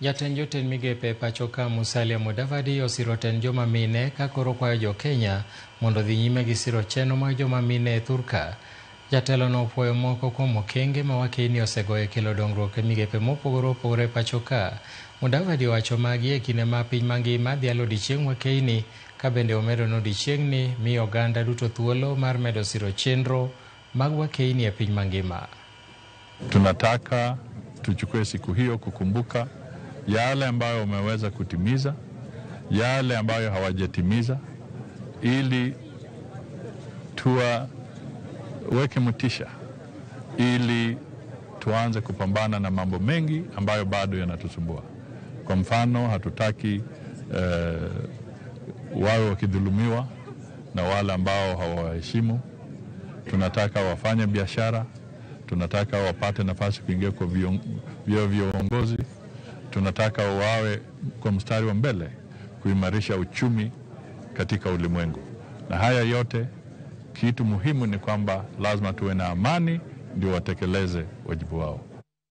Jatend jotend migepe e pacho ka Musalia Mudavadi osiro tend joma mine ka koro kwayo jo Kenya mondo odhi nyime gi siro chenro mag joma mine e thurka. Jatelo no opuoyo moko kuom okenge ma wakeini osegoyo e kelo dongruok e migepe mopogore opogore e pacho ka. Mudavadi owacho magi e kinde ma piny mangima dhialo odiochieng wakeini ka bende omedo ni odiochieng'ni miyo oganda duto thuolo mar medo siro chenro mag wakeini e piny mangima. Tunataka tuchukue siku hiyo kukumbuka yale ambayo wameweza kutimiza, yale ambayo hawajatimiza, ili tuwaweke motisha, ili tuanze kupambana na mambo mengi ambayo bado yanatusumbua. Kwa mfano, hatutaki wawe wakidhulumiwa na wale ambao hawaheshimu. Tunataka wafanye biashara, tunataka wapate nafasi kuingia kwa vyeo vya uongozi, tunataka wawe kwa mstari wa mbele kuimarisha uchumi katika ulimwengu. Na haya yote, kitu muhimu ni kwamba lazima tuwe na amani ndio watekeleze wajibu wao.